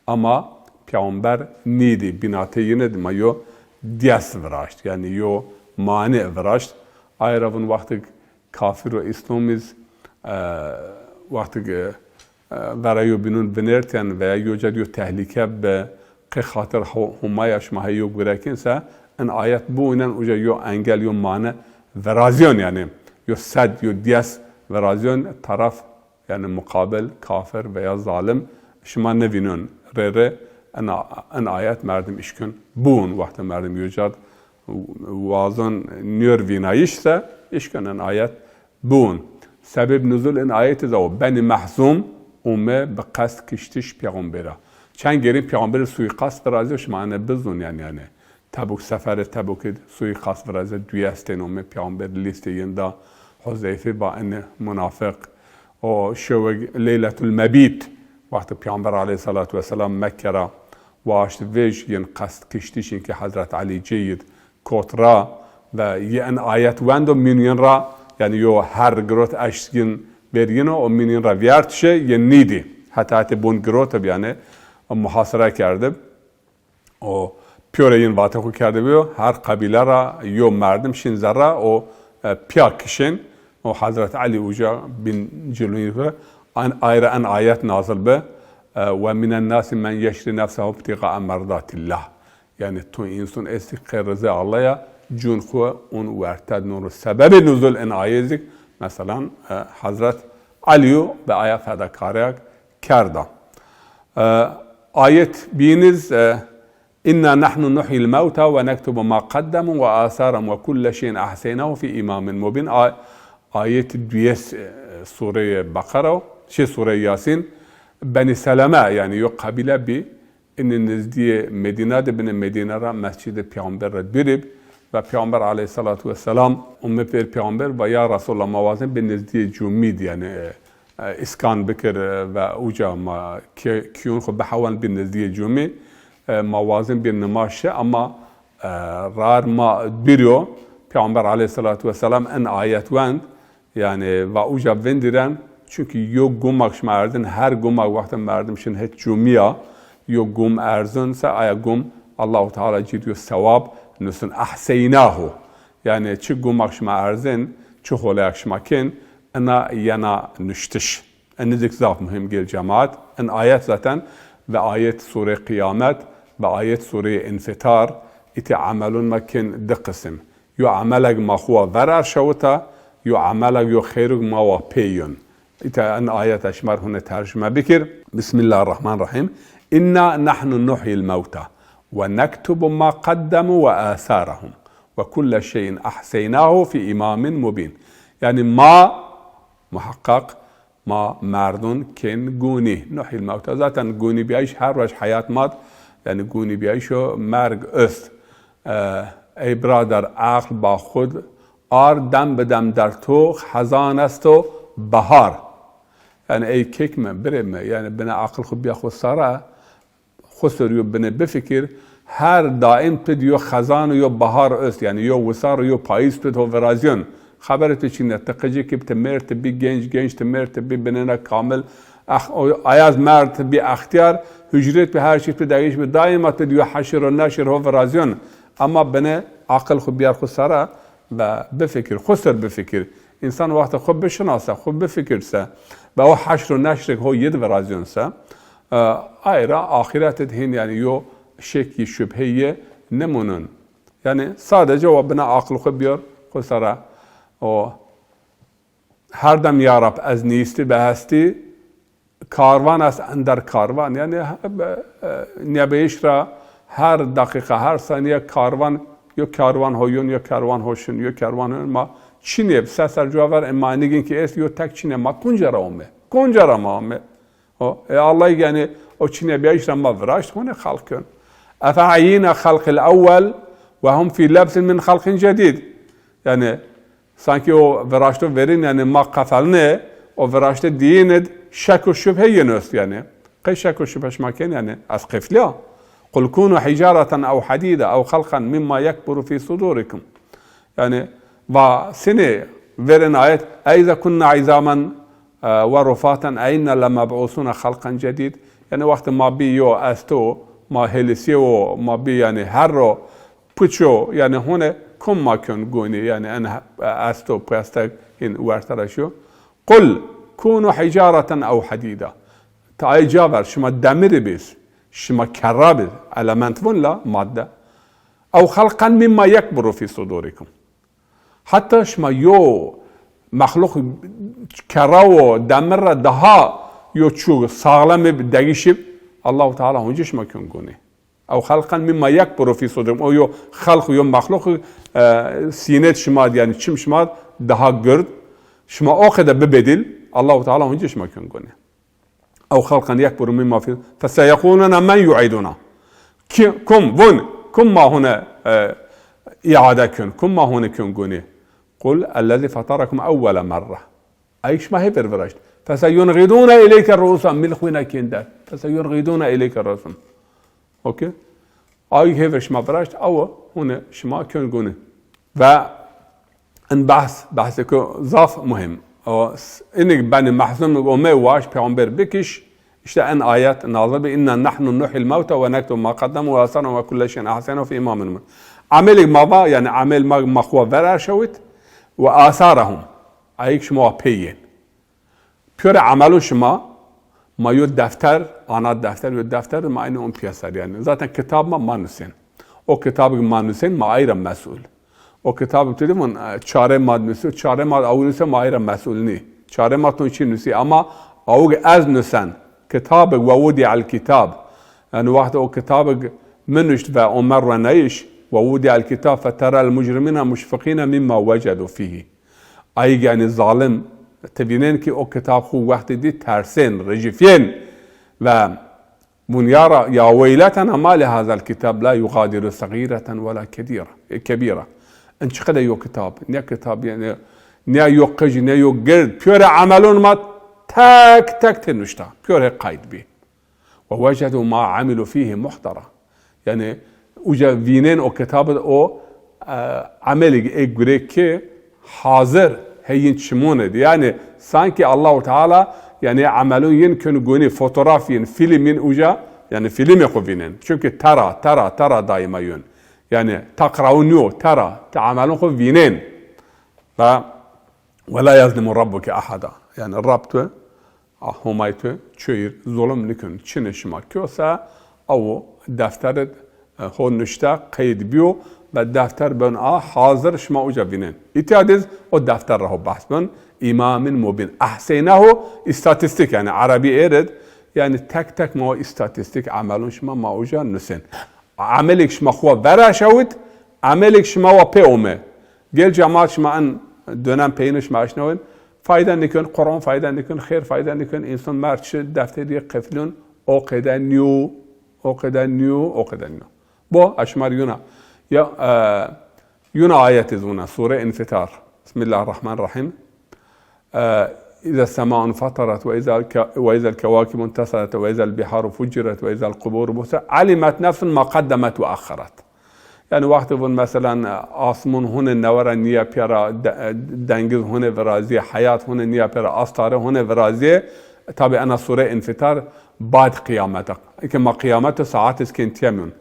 ama peyxamber nîdî, bînatê yin id ma yo diyes viraşt, yanî yo mane viraşt. Ay ra vun wextig kafir û îslam iz, e, wextig, e, e, vera yo bînun vinêrtên veya yo cad yo tehlîke bi, qê xatir ho-, Homaya şima hey yo gurekên se, in ayet biwînen uca yo engel, yo mane virazyon, yanî yo sed, yo diyes virazyon taraf, yanî muqabil, kafir veya zalim şima nivînun. Rê rê in a-, in ayet merdim işkun biwun. Wextê merdim yo cad wazon nîyor vînayîş se, işkun in ayet biwun. Sebeb nuzul in ayet iz o, Benî Mehzûm ome bi qest kiştiş peyxambera. Çend gerîn peyxamberî suîqast virazîyo, şima ene bizûn yanî, yanî. Tebuk, seferê Tebukî suîqast viraze, duyestên ome, peyxamber lîstê yin da, Huzeyfî va ene munafiq. O şewig Leyletul Mebît, wextê peyxamber aleyhîsselatu wesselam Mekke ra waşt vej, yin qest kiştiş, yin ki Hezret Elî cêyid kot ra ve yi in ayet wendo, mîn yin ra, yanî yo her girot eşt yin, ver yin o, o mîn yin ra vîyert şi, yin nîdî. Heta hetê bun girotib, yanî muhasere kerdib. O pîyorê yin vatê xwu kerdibîyo, her qebîle ra yo merdim şin zerre o, e, pîya kişên. O Hezret Elî uca bin cilûn xwu, an-, ay ra en ayet nazil bi, e, "Ve minen nasi men yeşrî nefsehu ibtîgaa merdatillah." Yanî tu însun estî qê rizê Allah ya, cûn xwu un werte d nûn ro. Sebebê nuzul in ayê zik, meselan, e, Hezret Elî yo ve aya fedakarîyak kerda. E, ayet bîniz, e, "Inna nahnu nuhyil mewta ve nektubu ma qeddamu ve asarahum ve kulle şeyin ahseynahu fi imamin mubin." A-, ayet duyes, e, sureyê Beqera, şey, sureyê Yasîn, Benî Seleme, yanî yo qebîle bî, ini nizdîyê Medîna de, binê Medîna ra mescidê peyxamber ra dûrib ve peyxamber aleyhîsselatu wesselam ome pêr peyxamber ve ya Resulallah, ma wazên bê nizdîyê cûmî d, yanî, e, e, îskan bikir, e, ve uca ma kê-, kîyûn xwu bihewend bî nizdîyê cûmî, e, ma wazên bî nimaj şi, ama, e, rar ma dûr yo. Peyxamber aleyhîsselatu wesselam in ayet wend, yanî va uca vindîren, çunkî yo gumak şima erzin, her gumak wextê merdim şin het cûmî ya, yo gum erzin se, aya gum Allahu Teala cî d yo sewab nusin, ahseynahu. Yanî çi gumak şima erzên, çi holeyak şima kên, ina yena nuştiş. Ini zik zaf muhîm gel cemaat. In ayet zaten ve ayet surê Qiyamet ve ayet surê Înfitar, îtê emelûn ma kên di qisim. Yo emelek ma xwu ver erşawita, yo emelek yo xeyrûk ma wa pê yûn. Îta in ayet eşmar hune tercüme bikir. Bismillahirrahmanirrahim. "Inna nahnu nuhyil mewta ve nektubu ma qeddamu ve asarahum ve kulle şeyin ahseynahu fi imamin mubin." Yanî ma muhaqqaq ma merdun kên gunî. Nuhyil mewta. Zaten gunîbîyayîş her roj heyat ma d, yanî gunîbîyayîş o merg ist. E, ey birader, eql ba xwu d ar, dem bi dem dertox, hezan esto, bahar. Yanî ey kek mi, birê mi, yanî bine eql xwu bîya xwu sare, xwu ser yo bine bifikir, her daîm tu d yo xezan û yo bahar ist, yanî yo wisar û yo payîz tu d ho virazîyon. Xeberê tu çin e, ti qicik ib, ti mêr ti bî, genc, genc ti mêr ti bî, binêna kamil, Ex-, o, ayaz merd bi extiyar, hücret bi, her çî bi, degîş bi, daîma tu diyo heşir û neşir ho virazyon. Ama bine aqil xu biyar xu sera ve bifikir, xu ser bifikir. Însan wextê xu bişinase, xu bifikirse ve o heşr û neşrek ho yid virazyon se, e, ay ra axiret id hîn, yanî, yo şek yi şubhe yi nimunun. Yanî sadece wa bine aqil xu biyar xu sera. O Her dem ya Rab ez nîstî be hestî, karvan est ender karvan. Yanî, e, e, nîyabeyîş ra her deqîqe, her sanîye karvan, yo karvan ho yon, yo karvan ho şin, yo karvan ho yon. Ma çinê bi se ser cuwa ver, e, ma nigin ki est, yo tek çinê ma kunca ra ome. Kunca ra ma ome. O, e, Allah, yanî, o çinê biyayîş ra ma viraşt, hone xelq kön. Efe eyîna xelqil ewwel ve hum fî lebsin min xelqin cedîd. Yanî, sankî o viraşto verîn, yanî, ma qefelnê, o viraştê diyîn id şek û şubhe yin est, yanî. Qey şek û şubhe şima kên, yanî, ez qeflîya. Qul kûnû hîcareten ew hedîde ew xelqen mimma yekburu fî sudûrikum. Yanî, va sinê verên ayet, "Eyza kunna îzamen, e, ve rufaten, e inna lemeb'ûsûne xelqen cedîd." Yanî, wextê ma bî yo esto, ma hêlisîyewo, ma bî, yanî, herro, puço, yanî, hone kom ma kön gonî, yanî, en he-, esto, pesteg hîn werte ra şiyo. "Qul kûnû hîcareten ew hedîda." Ti ay ca ver, şima demirî bîs, şima kerra bîs, element vun la madde. "Ew xelqen mimma yekburu fî sudûrikum." Heta şima yo mexluq kerra û demir ra daha yo çû sağlam ib, degîş ib, Allahu Teala hunci şima kön gonî. "Ew xelqen mimma yekburu fî sudûrikum." O yo xelq, yo mexluq, e, sînet şima d, yanî çim şima d daha gird. Şima o qede bibedil, Allahu Teala hunci şima kön gonî. Ew xelqen yekburu mimma fî, feseyeqûlûne men yu'îdûna. Ki, kum, vun, kum ma hune, e, îade kön, kum ma hune kön gonî. Qul ellezî feterakum ewwele merre. Ay şima hê ver viraşt. Feseyunğîdûne ileyke ru'ûsehum, mil xwîna kên der. Feseyunğîdûne ileyke ru'ûsehum. Okey? Ay hê ver şima viraşt, awo hune şima kön gonî. Ve in behs, behsêko zaf muhîm o. S-, inik Benî Mehzûn ome waşt, peyxamber bikiş, îşte en ayet nazil bi, "Inna nahnu nuhyil mewta ve nektubu ma qeddamu ve asarahum ve kulle şeyin ahseynahu fi imamin mubin." Emelêk ma va, yanî emel ma, ma xwu ver erşawit ve asarahum. Ayik şima wa pey yên. Piyore emelûn şima, ma yo defter, ana defter, yo defter ma aynî on piyeser yanî. Zaten kitab ma, ma nusên. O kitabı ma nusên, ma ay ra mes'ul. O kitabı tu dî vun, e, çare ma nusî, çare ma awu nusî, ma ay ra mes'ul nî. Çare ma ton çi nusî, ama awu ez nusen. Kitabı ve wudi'el kitab. Yanî wextê o kitabı mi nuşt ve Omer ruenayiş, ve wudi'el kitab feterel mujrimîne muşfiqîne mimma wecedu fîhî. Ayîg, yanî zalim, ti vînên ki o kitab xwu wextê dî tersên, ricifyên ve vun ya ra, "Ya weyletena ma li hazel kitab la yugadiru segîreten wela kedîra, e, kebîra." In çiqede yo kitab, ne kitab, yanî ne yo qij, ne yo gird, piyore emelûn ma tek tek tê nuşta, piyore qayd bî. "Ve wecedu ma amilu fîhî muhdera." Yanî uca vînên o kitabı o, e, emelî ê gurê ki hazir hey yin çimûn id. Yanî sankî Allahu Teala, yanî emelûn yin kön gonî, fotograf yin, fîlm yin uca, yanî fîlmê xwu vînên. Çunkî tera, tera, tera daîma yun. Yanî teqraû nîyo, tera, ti emelûn xwu vînên. Ve "Ve la yezlimu rabbuke ahada." Yanî Rab tu, a, Homay tu, çoyîr zulum nikun. Çinê şima kiyose, awo defter id, e, ho nuşte, qeyd biyo ve defter ben a hazir şima uca vînên. Îtya diz o defter ra ho behs ben. İmamin mubin. Ahseynahu, îstatîstîk yanî erebî êr id. Yanî tek tek ma o îstatîstîk emelûn şima ma uca nusên. Emelêk şima xwu ver erşawit, emelêk şima wa pê ome. Gel cemaat şima en dönem peyine şima eşnawin. Fayda nikun, Quran fayda nikun, xêr fayda nikun, însan mer çi defterî qeflun, o qede nîyo, o qede nîyo, o qede nîyo. Bo, ez şima rî yuna. Ya, e, yuna ayet iz vuna, Sure Înfitar. Bismillahirrahmanirrahim. E, "İza sema'un fatarat ve iza ke-, ve iza'l kevakibu intasarat ve iza'l biharu fuccirat ve iza'l kuburu bu'sirat, alimet nefsun ma qeddemet ve ahharat." Yanî wextê vun, meselan, asmûn hune newe ra nîya pîya ra, de-, dengiz hune virazîye, heyat hune nîya pîya ra, astare hune virazîye, Tabi ena sure înfîtar bad qîyamet a. Eke ma qîyamet û saet iz kên tîya mîyon.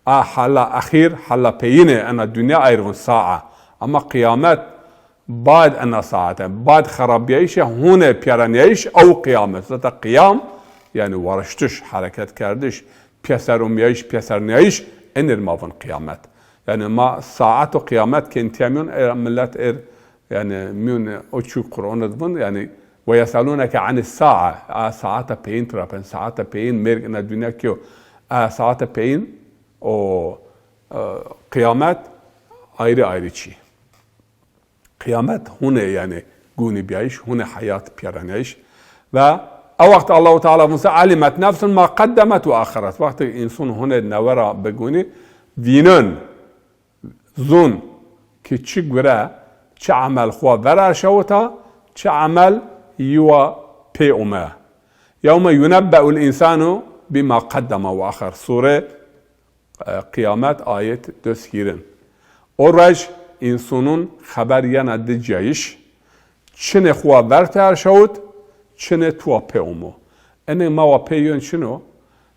A hela exîr, hela peyîne ena dinya ayr vûn saa. Ama qîyamet bad ena saete, bad xerabîyayîşe hûne pîyarenîyayîş ew qîyamet. Zata qîyam, yanî wariştiş, hereket kerdiş, pîyeser umîyayîş, pîyesernîyayîş, enir ma vûn qîyamet. Yanî ma saet û qîyamet kên tîya mîyon, e, milet êr, yanî mîyon o çî Qur'on id vûn, yanî "Ve yeselûneke anis sae." A saete peyîn tu ra pên, saete peyîn merg ina dinya kîyo. A saete peyîn o, e, qîyamet ayrî ayrî çî. Qîyamet hûne, yanî gûnî bîyayîş, hûne heyat pîyerenîyayîş. Ve a wext Allahu Teala vûn se "Alimet nefsun ma qeddemet ve axeret." Wextê însan hûne newe ra bigûnî, vînon, zûn ki çi gure, çi emel xwu ver erşawita, çi emel yi wa pê ume. "Yewme yunebbe'ul însanu bîma qeddeme ve axer." Sure, e, Qîyamet, ayet des hîrin. O ruej însanûn xeber yena di cayîş, çinê xwu wa ver ti erşawit, çinê tu wa pê omo. Enê ma wa pê yon çin o?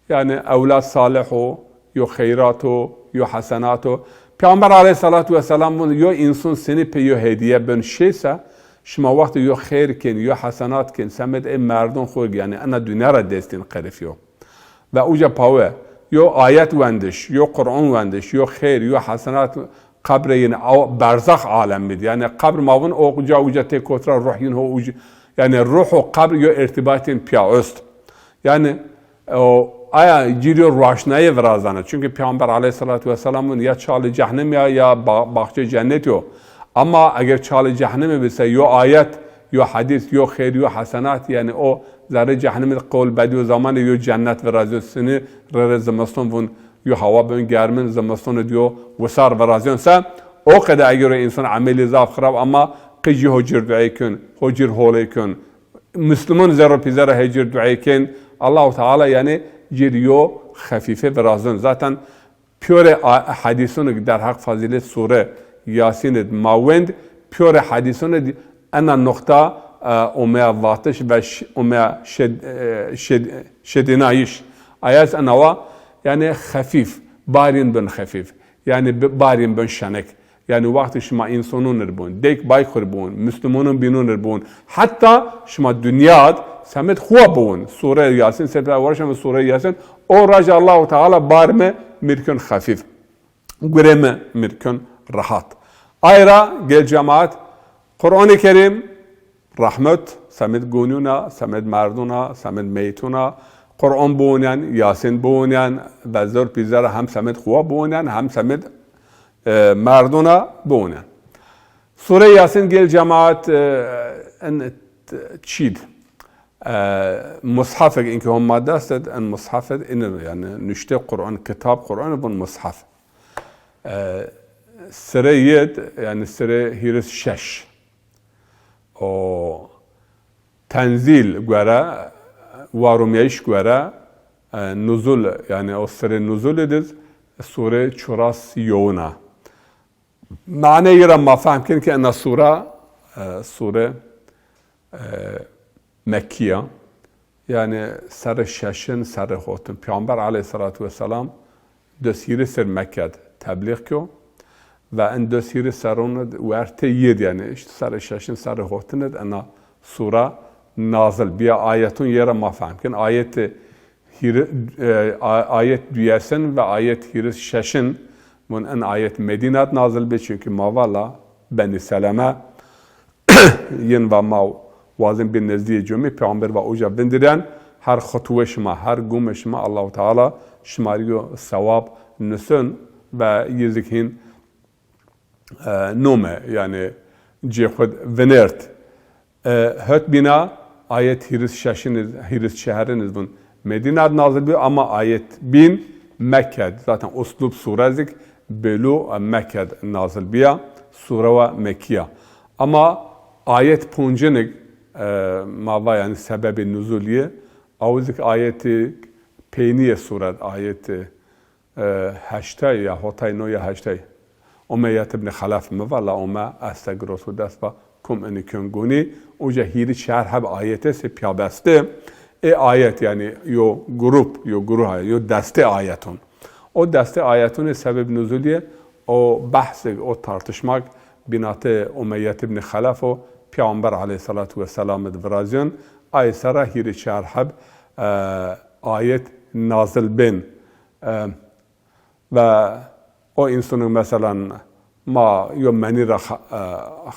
Yanî ewlad salih o, yo xeyrat o, yo hesenat o. Peyxamber aleyhîsselatu wesselam vûn, yo însan senî pê yo hedîye bin şêse, şima wextê yo xeyr kên, yo hesenat kên, semed ê merdûn xwu, yanî ena dinya ra destîn qerifîyo. Ve uca pawe, yo ayet wendiş, yo Qur'on wendiş, yo xeyr, yo hesenat, qebre yin, aw-, berzax alemî di. Yanî qebr ma vûn o uca, uca tê kot ra ruh yin ho uc-, yanî ruh û qebr yo irtîbatên pîya ost. Yanî o, aya cîr yo roşnayê virazena. Çunkî Peyxamber aleyhîsselatu wesselam vûn ya çalê cehnemî ya, ya ba-, baxçê cennet yo. Ama eger çalê cehnemî bi se yo ayet, yo hedîs, yo xeyr, yo hesenat, yanî o zerrê cehnemî di qol bedîyo, zamanê yo cennet virazîyo, sinî rê rê zimiston vûn yo hewa bön germin, zimistonî di yo wisar virazîyon se, o qede eger o însan emelî zaf xirab ama qij ho cîr duey kön, ho cîr holê kön. Musliman zerr û pîzera hê cîr duey kên. Allahu Teala yanî cîr yo xefîfe virazon. Zaten pîyorê a-, hedîsûn ki derheq fazîlet sure Yasîn id ma wend, pîyorê hedîsûn id ena nuqta, e, omeya vatiş ve ş-, omeya şed-, e, şed-, şedînayîş. Ayas ena wa, yanî xefîf, barîn bin xefîf. Yanî bi-, barîn bin şenik. Yanî wextê şima însanûn ir biwin, dêk bayk xwu ir biwin, muslimonûn bînûn ir biwin, heta şima dinya d semed xwu wa biwin. Sure Yasîn, sefra warşa mi Sure Yasîn, o raja Allahu Teala bar mi mirkun xefîf. Gure mi mirkun rehat. Ayra gel cemaat, Qur'an-ı Kerim, rehmet, semed gonuna, semed merduna, semed meytuna, Qur'an biwunen, Yasîn biwunen, ve zor pîzera hem semed xwu wa biwunen, hem semed, e, merduna biwunen. Sure Yasîn gel cemaat, e, en t-, çîd. E, mushafek inki hom ma dest id, en mushafek in, yanî nuşte Qur'an, kitab Qur'an bun mushaf. E, sire yed, yanî sire hîris şeş. O tenzîl gore, warumyayîş gore, e, nuzul, yanî o sire nuzul id iz, sure çuras yowun a. Mane yi ra ma fehm kin ki ena sura, e, sure, e, Mekkî ya. Yanî serrê şeşin, serrê hotin. Peyxamber aleyhîsselatu wesselam des hîrê ser Mekke d teblîx kîyo. Ve en des hîrê serrûn d wertê yid, yanî îşte serrê şeşin, serrê hotin d ena sura nazil bîya. Ayetûn yê ra ma fehm kin. Ayetê hîri-, e, a-, ayet duyesin ve ayet hîris şeşin, vun en ayet Medîna d nazil bi, çunkî ma vala Benî Seleme yin va ma wazin bin nezdîyê comî, peyxamber va uca vindirên, her xutwe şima, her gume şima Allahu Teala şima rî yo sewab nusun ve yi zik hîn e, nome, yanî cê xwu d vinert. E, het bîna ayet hîris şeşin iz, hîris çeherin iz vun Medîna d nazil bî, ama ayet bîn Mekke d. Zaten uslub sure zik bêlu, e, Mekke d nazil bîya, sure wa Mekkî ya. Ama ayet poncin ig, e, ma va yanî sebebê nuzul yi, aw zik ayetê peynîyê sure d, ayetê e, heştay ya hotay no ya heştay. Umeyyet ibn Xelef mi va, la Ume, estagfirullâh, dest va, kum ini kön gunî, uca hîrî çar heb ayet estê pîya beste. Ê ayet, yanî yo grup, yo gruha, yo destê ayeton. O destê ayetonê sebeb nuzulîye, o behsig, o tartışmak bînatê Umeyyet îbnî Xelef o, Peyxamber aleyhissalatu vesselam id virazîyon. Ay sera hîrê çar heb, e, ayet nazil bên. E, Ve o însonik, meselan, ma yo menî ra xa-, e,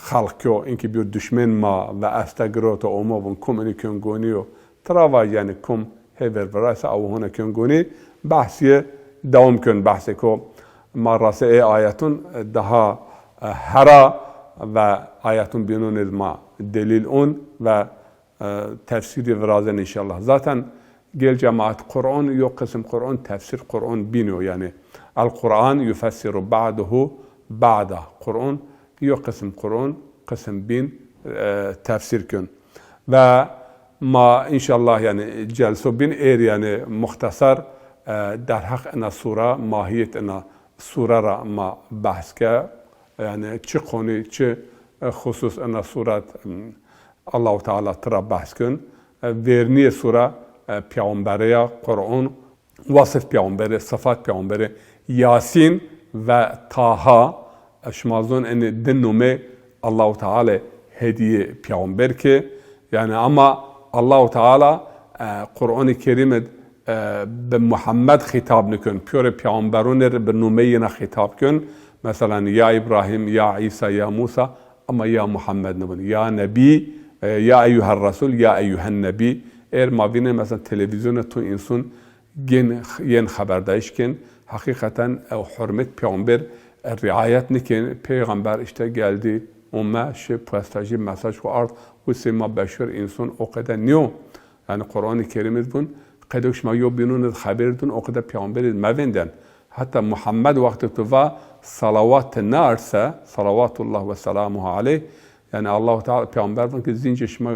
xelq kyo, inkî biyo duşmên ma ve este giroto omo vun kum inî kön gonî yo. Tira vaj, yanî kum hê ver viraysa aw hona kön gonî. Behsîye dewam kön behsê ko. Ma rase ê ayetun, e, daha, e, hera ve ayetun bînun id ma delîl un ve e, tefsîrî virazen înşallah. Zaten gel cemaat Qur'on, yo qisim Qur'on, tefsîr Qur'on bîn o, yanî El-Qur'an yufessiru ba'duhu ba'da. Qur'on, yo qisim Qur'on, qisim bîn, e, tefsîr kön. Ve ma înşallah, yanî celso bîn êr, yanî muxtesar, e, derheq ina sura, mahîyet ina sura ra ma behs ke. Yanî çi konî, çi, e, xusus ina surat, m, Allahu Teala tira behs kön. E, vernîyê sura, e, peyxamberî ya, Qur'on, wasif peyxamberî, sifat peyxamberî, Yasîn ve Taha, e, şima zon enê di numê Allahu Teala hedîyê peyxamber ke. Yanî ama Allahu Teala, e, Qur'onî Kerîm id, e, bi Muhammed xîtab nikön. Pîyorê peyxamberonê ri bi numê yina xîtab kön. Meselan, ya Îbrahîm, ya Îsa, ya Musa, ama ya Muhammed nibun. Ya Nebî, e, ya eyyuher Resul, ya eyyuhen Nebî. Êr ma vînê, mesela, televîzyonê tu însun gên, yên xeberdayîş kên. Heqîqeten ew hurmet peyxamber, e, riayet nikên. Peyxamber işte geldi, ome, şi puestajî mesaj xu ard, wisê ma beşer însun o qede nîyo. Yanî Qur'anî Kerîm id vun, qedok şima yo bînun id xeber dun, o qede peyxamberî id mevênden. Heta Muhammed wextê tu va salawat ti neard se, salawatullah ve selamuhu aleyh, yanî Allahu Teala, peyxamber vun ki zîncê şima,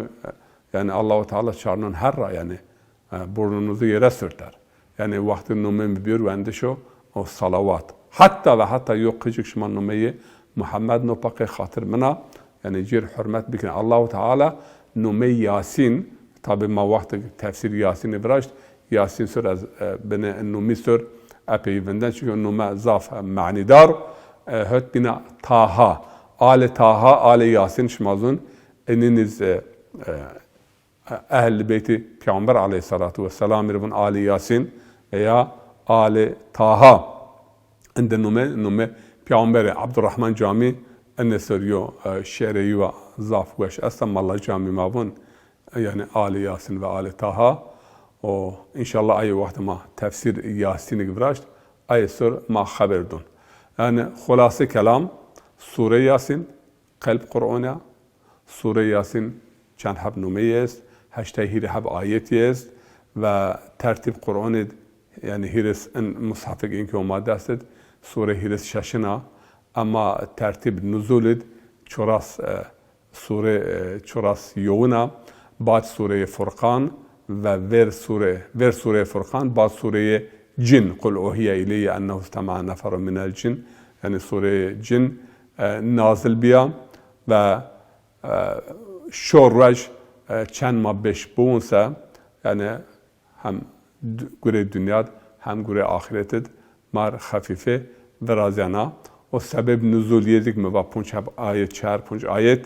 yanî Allahu Teala çarnon her ra, yanî, e, burnunuzu yere sürter. Yanî wextê numê mi bîyor wendiş o, o salawat. Heta ve heta yo qicik şima numeyê Muhammed no paqê xatir min a, yanî cêr hurmet bikin. Allahu Teala numê Yasîn, tabî ma wextê tefsîr Yasînî viraşt, Yasîn sur ez, e, binê numî sur epey vinden, çunke nume zaf, e, manîdar, e, hot bîna Taha. Alê Taha, alê Yasîn şima zun, enîniz, e, e, Ehl-i Beytî Peyxamber aleyhissalatu vesselam rê vun Alî Yasîn veya Alî Taha. Ende nume, nume Peyxamberê. Abdurrahman Camî ene ser yo, e, şêrê yi wa zaf weş esta, Mala Camî ma vun, e, yanî Alî Yasîn ve Alî Taha. O, înşallah ayê wextê ma tefsîr Yasînik viraşt, ayê ser ma xeber dun. Yanî xulase kelam, Sûre Yasîn, qelb Qur'on a. Sûre Yasîn çend heb numeyî est, heştay hîrê heb ayetî est ve tertîb Qur'onî d, yanî hîris in mushafik inkî Homa dest id, sûre hîris şeşin a, ema tertîb nuzulî d çoras, e, sûre, e, çoras yowin a, bad sûreyê Furqan ve ver sûre, ver sûreyê Furqan, bad sûreyê Cin, Qul uhiye ileyye ennehu istema'a neferun minel cin, yanî sûreyê Cin, e, nazil bîya ve, e, şo ruej, e, çend ma beş biwun se, yanî hem d-, gurê dinya d hem gurê axîret id mar xefîfe virazena. O sebeb nuzul yê zik mi va punc heb ayet, çar punc ayet,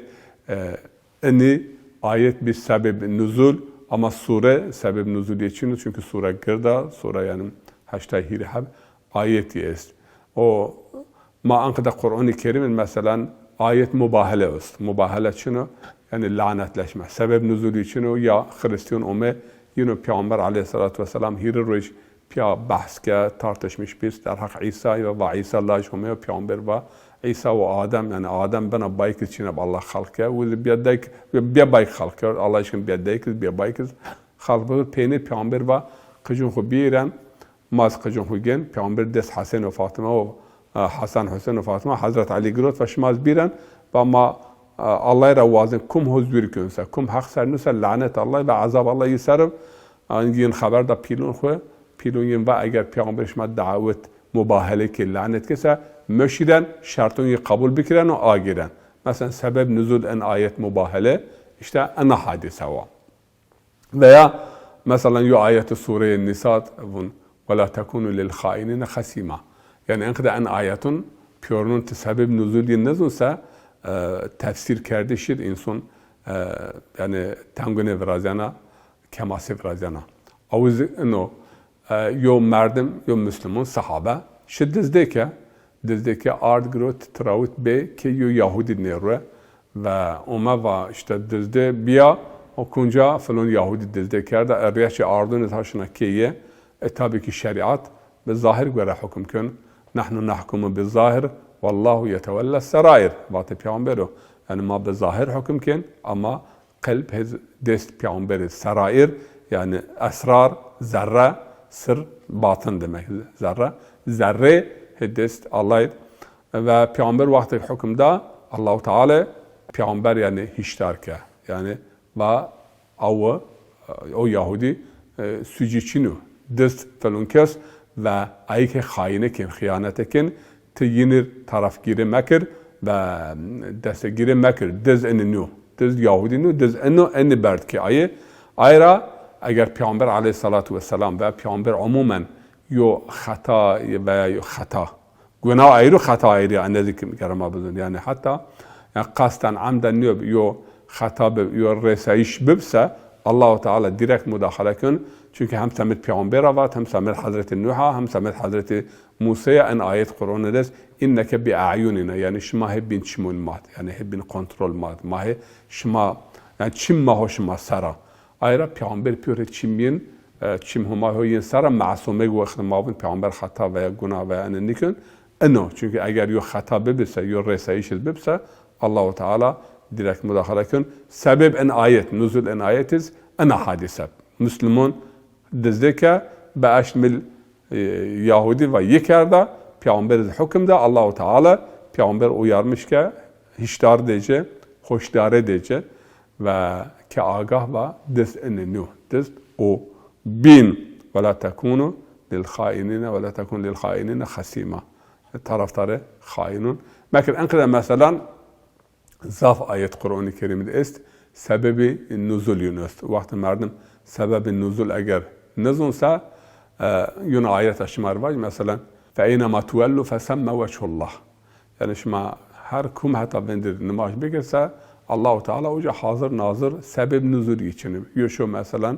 e, inî ayet bî sebeb nuzul, ama sûre sebeb nuzul yê çin o, çunke sûre gird a, sûre yanî heştay hîrê heb ayetî est. O, ma anqede Qur'anî Kerîm id, meselan, ayet mubahele est. Mubahele çin o? Yanî lanetleşme. Sebeb nuzulî çin o? Ya Xirîstîyon ome, yino Peyxamber aleyhissalatu vesselam hîrê roj pîya behs ke, tartışmış biz, derheq Îsa, ya va Îsa laj ome, ya Peyxamber va Îsa û Adem, yanî Adem bena bayk iz çîna bi Allah xelq ke, û bîya dayk, bîya bayk xelq ke, Allah aşkına bîya dayk iz, bîya bayk iz xelq bi. Peynî Peyxamber va qicûn xu bîren, ma ez qicûn xu gên, Peyxamber dest Hesen û Fatime û, e, Hesen, Husen û Fatime, Hezret Elî girot ve şima ez bîren, va ma, e, Allahî ra wazên, kum ho zûrî kön se, kum heq ser nuse, lanet Allah ve ezab Allah yi ser ib. An yin xeber da pîlûn xu, pîlûn yin va eger Peyxamber şima dawet mubahele ke, lanet ke se, meşîren, şertûn yi qebul bikiren û agîren. Mesela sebeb nuzul en ayet mubahele, işte ena hadîse wa. Veya Mesela yo ayetê Sureyê Nîsa vun, "Ve la tekunu lil xainine xesîma." Yanî enqede en ayetun pîyorunun ti sebeb nuzul yin nizun se, e, tefsîr kerdiş id însun, e, yanî tengunê virazyana, kemasê virazyana. Awiz ino, e, yo merdim, yo muslimun, sahabe, şi dizdê ke, dizdê ke ard giro ti tirawit bê ke yo Yahudî nêrue, ve ome va, işte, dizdê bîya, o kunca filon Yahudî dizdê kerda, e, rêçê ardunê ta şina keye, e, tabi ki şerîat bi zahir gore hukum ken. "Nahnu nahkumu bi zahir, wallahu yetewella serair." Vatê Peyxamber o. Yanî ma bi zahir hukum ken, ama qelb hê dest Peyxamberî, serair, yanî esrar, zerre, sir, batin demek. Zerre, zerrê hê dest Allahî. Ve Peyxamber wextê hukum da, Allahu Teala Peyxamber yanî hîşdar ke. Yanî va awi, o Yahudî, e, sucî çin o. Dizd felon kes ve ayî ke xayîne ken, xîyanete ken, ti yinî tarafgîrî mekir ve destegîrî mekir. Dizd inî nîyo. Dizd Yahudî nîyo, dizd ino, inî berd ki ayî. Ayra eger Peyxamber aleyhîsselatu wesselam veya Peyxamber umûmen yo xeta veya yo xeta, guna ayrî, xeta ayrî ya, ene zî ki gere ma bizun. Yanî heta, yanî qasten emden nîyo, yo xeta bi, yo rêsayîş bibse, Allahu Teala direkt mudaxale ken. Çunkî hem semed Peyxamber a vat, hem semed Hezretî Nuh a, hem semed Hezretî Musa ya, en ayet Qur'anî de est, "Inneke bi a'yunina", yanî şima hê bin çimon ma d, yanî hê bin kontrol ma d. Ma hê şima, yanî çim ma ho şima ser a. Ayra Peyxamber pîyor hê çim yin, e, çim Homa ho yin ser a, masumê wextê ma vun Peyxamber xeta veya guna veya ene nîken. Ino, çunkî eger yo xeta bibise, yo rêsayîş iz bibise, Allahu Teala direkt mudaxale ken. Sebeb en ayet, nuzul en ayet iz ena hadîse. Muslimun dizdê ke bi eşt mil, e, Yahudî ve yi kerda, Peyxamber iz hukum da, Allahu Teala Peyxamber uyarmış ke hîşdar dece, hoşdare dece ve ke agah va dizd inî nîyo. Dizd o bin. "Ve la tekunu lil xainine, ve la tekun lil xainine xesîma." Taraftarê xainun mekir. Enqede meselan, zaf ayet Qur'anî Kerîmî de est, sebebî nuzul yun est. Wextê merdim sebebî nuzul eger nizun se, e, yun ayeta şima rê vaj, meselan, "Fe eynema tuwellu fe semme wechullah." Yanî şima her kum heta vindir nimaj bikir se, Allahu Teala uca hazir nazir sebeb nuzul yi çin. Yo şo meselan,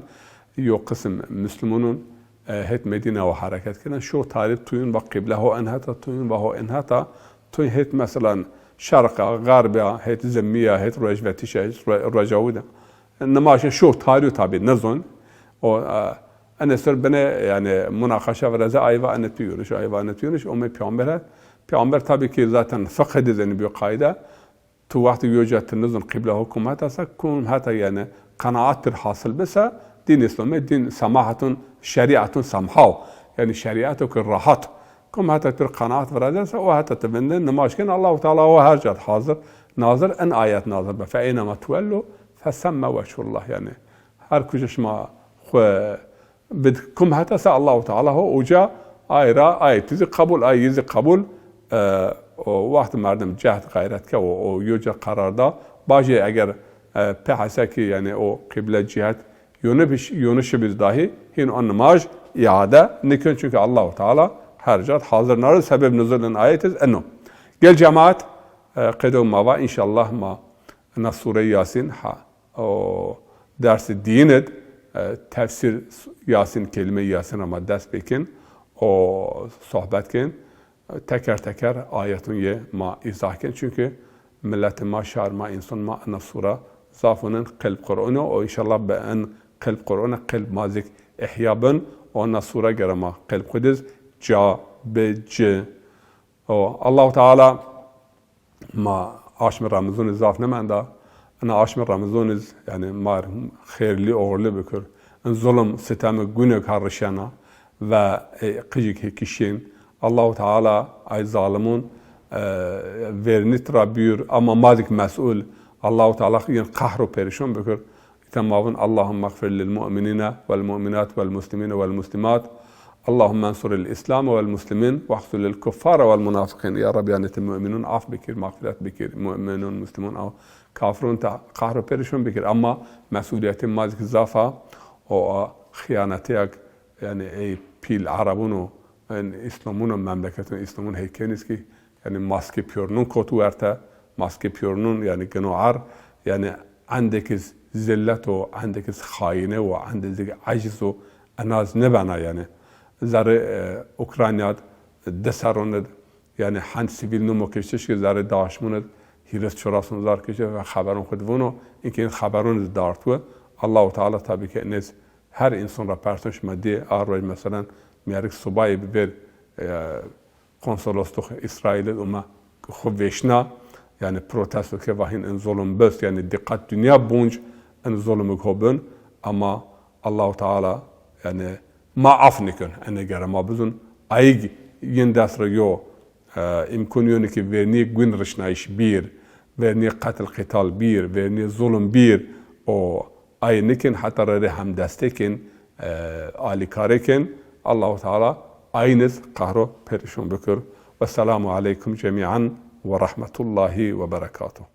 yo qisim muslimunun, e, het Medîna wa hereket kena, şo tarî tuyun va qîble ho en heta, tuyun va ho en heta, tuy het meselan şerq a, xerb a, het zimî ya, het rojvetîş a, het ro-, rojawî de. Nimaj şo tarî tabî nizon. O, e, ene ser bine, yanî, munaqaşa viraze, ay va ene tu yuriş, ay va ene tu yuriş, ome Peyxamber he. Peyxamber tabî ki zaten fiqh de zeni bi qayde. Tu wextê yo ca ti nizon qîble ho kum heta se, kum heta yanî qenaat pir hasil bise, dîn Îslamî dîn semahatun, şerîatun semhaw. Yanî şerîato ki rahat. Kum heta pir qenaat viraze se, o heta ti vinde nimaj ken, Allahu Teala o her ca hazir, nazir, en ayet nazir be. "Fe eynema tuwellu fe semme wechullah." Yanî her kuja şima xwu bid kum heta se Allahu Teala ho uca ay ra, ay ti zî qebul, ay yi zî qebul, e, o wext merdim cehd gayret ke, o, o yo ca qerar da. Bajê eger, e, pê hese ki, yanî o qîble cihet yonî biş-, yonî şibiz dahi, hîn o nimaj îade nikin, çunkî Allahu Teala her ca hazir. Naro sebeb nuzulin ayet iz eno. Gel cemaat, e, qedo ma va, înşallah ma ina Sûre Yasîn ha o dersê dîyin id, e, tefsîr Yasîn, kelîmeyê Yasîn ra ma dest pêkin û sohbet kên. Teker teker ayetun yê ma îzah kên. Çunkî miletê ma, şar ma, înson ma ina sûre zaf unin qelb Qur'an o. Û înşallah bi in qelb Qur'an qelb ma zîk îhya bin. Û ina sûre gere ma qelb xwu diz ca bi ci. O, Allahu Teala ma aşmê Remezonî zaf nêmenda. Ina aşmê Remezonî z-, yanî, ma r-, xêrlî, oxirlî bikir. In zulm, sitemî, gunê ka rişena ve, e, qijîk hê kişîn. Allahu Teala ay zalimûn, e, vernît ra bîr, ama ma zîk mes'ul. Allahu Teala yin qahr û perîşon bikir. Îta ma vun, "Allahümme gfir lil mu'minine vel mu'minat vel muslimine vel muslimat. Allahümme ensuril İslam vel muslimin, vahzulil kuffare vel munafiqin." Ya Rabbi, yanî ti mu'minun af bikir, mağfiret bikir, mu'minun, muslimun, a kafirun ta qahr û perîşon bikir. Ama mes'uliyetê ma zî ki zaf a, o, a, Xiyanetêyak, yanî ey pîl Erebûn o, en Îslamûn o, memleketûn Îslamûn heykenîz kî, yanî maske pîyornûn kot werte, maske pîyornûn, yanî gino er, yanî endekiz zillet o, endekiz xayine o, endekiz eciz o, enaz nêbena yanî. Zerrê, e, Ukraynad di serron id, yanî hend sivîl nûmo kiştiş ki zerrê daşmûn id hîris çuras hezar kiştiş ve xeberûn xwu di vûno, inkî in xeberûn id dart wi. Allahu Teala tabî ki inêz her însan ra persin şima dî, a roj meselen mîyerik subayî bi vêr, e, konsolosluğ Îsraîl id ume xwu vêşna, yanî protesto ke va hîn in zulm bist, yanî diqet dinya bunc in zulmik ho bin, ama Allahu Teala, yanî ma af nîkin, ene gere ma bizun, ayig yin dest ra yo, e, îmkun yonî ki vernî gwîn rişnayîş bîr, vernî qetil qîtal bîr, vernî zulm bîr, o ay nikin heta rerê hemdestê kin, e, alîkarê kin. Allahu Teala ayniz qehro perîşon bikir. Wesselamu aleykum cemîan we rehmetullahî we berekatuh.